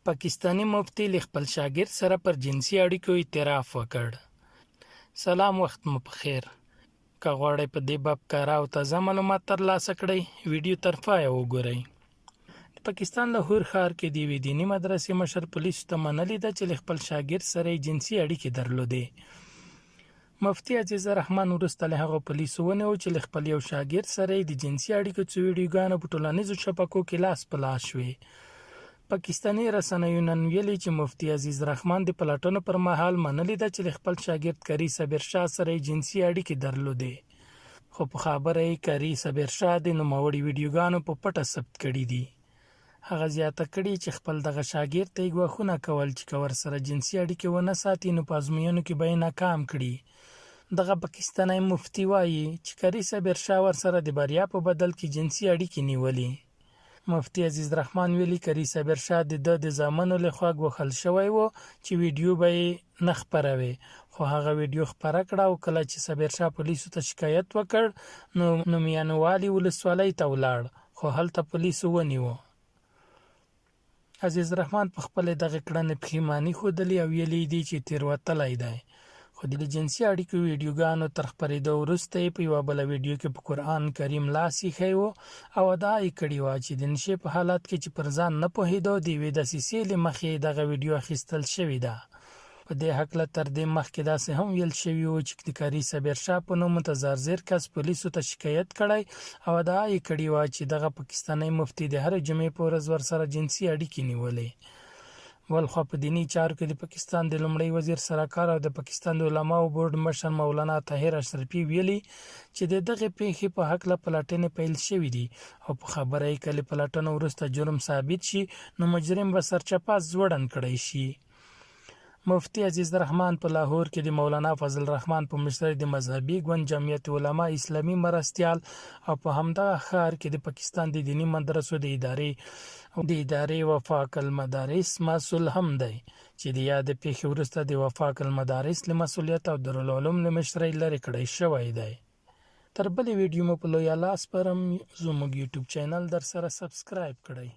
پاکستاني مفتي له خپل شاګرد سره پر جنسي اړیکو اعتراف وکړ. سلام وخت مو په خیر. که غواړئ په دې باب کره او تازه معلومات ترلاسه کړئ، ویډیو تر پایه وګورئ. د پاکستان لاهور ښار کې د یوې دیني مدرسې مشر پولیسو ته منلې ده چې له خپل شاګرد سره یې جنسي اړیکې درلودې. مفتي عزیز الرحمن وروسته له هغه پولیسو ونیو چې له خپل یو شاګرد سره یې د جنسي اړیکو څو ویډیوګانو په ټولنیزو شبکو کې لاس په لاس شوې. پاکستاني رسنیو نن ویلي چې مفتي عزیز رحمان د پلټنو پر مهال منلې ده چې له خپل شاګرد قاري صابر شاه سره یې جنسي اړیکې درلودې، خو په خبره یې قاري صابر شاه د نوموړي ویډیوګانو په پټه ثبت کړي دي. هغه زیاته کړې چې خپل دغه شاګرد ته یې ګواښونه کول چې که ورسره جنسي اړیکې ونه ساتي نو په ازموینو کې به یې ناکام کړي. دغه پاکستانی مفتي وايي چې قاري صابر شاه ورسره د بریا په بدل کې جنسي اړیکې نیولي. مفتي عزیز رحمان ویلي قاري صابر شاه د ده د زامنو له خوا ګواښل شوی و چې ویډیو به یې نه خپروي، خو هغه ویډیو خپره کړه او کله چې صابر شاه پولیسو ته شکایت وکړ نو نو میانوالي ولسوالۍ ته ولاړ خو هلته پولیسو ونیو. عزیز رحمان په خپلې دغې کړنې پښیماني ښودلې او ویلي یې دي چې تېروتلی دی. خو د جنسي اړیکو ویډیوګانو تر خپرېدو وروسته یې په یوه بله ویډیو کې په قرآن کریم لاس ایښی و او ادعا یې کړې وه چې د نشې په حالت کې چې پر ځان نه پوهېده د یوې دسیسې له مخې یې دغه ویډیو اخیستل شوې ده. په دې هکله تر دې مخکې داسې هم ویل شوي وو چې د قاري صابر شاه په نوم متزرزر کس پولیسو ته شکایت کړی او ادعا یې کړې وه چې دغه پاکستانی مفتي د هرې جمعې په ورځ ورسره جنسي اړیکې نیولې. بلخوا په دیني چارو کې د پاکستان د لومړی وزیر سلاکار او د پاکستان د علماو بورډ مشر مولانا طاهر اشرفي ویلي چې د دغې پیښې په هکله پلټنې پیل شوې دي او په خبره یې که له پلټنو وروسته جرم ثابت شي نو مجرم به سرچپه ځوړند کړی شي. مفتي عزیز الرحمن په لاهور کې د مولانا فضل الرحمن په مشرۍ د مذهبي ګوند جمعیت علما اسلامي مرستیال او په همدغه ښار کې د پاکستان د دیني مدرسو د ادارې د ادارې وفاق المدارس مسؤل هم دی چې د یادې پیښې وروسته د وفاق المدارس له مسؤلیت او دارالعلوم له مشرۍ لرې کړی شوی دی. تر بلې ویډیو مو په لوی الله سپارم، زموږ یوټیوب چینل درسره سبسکرایب کړئ.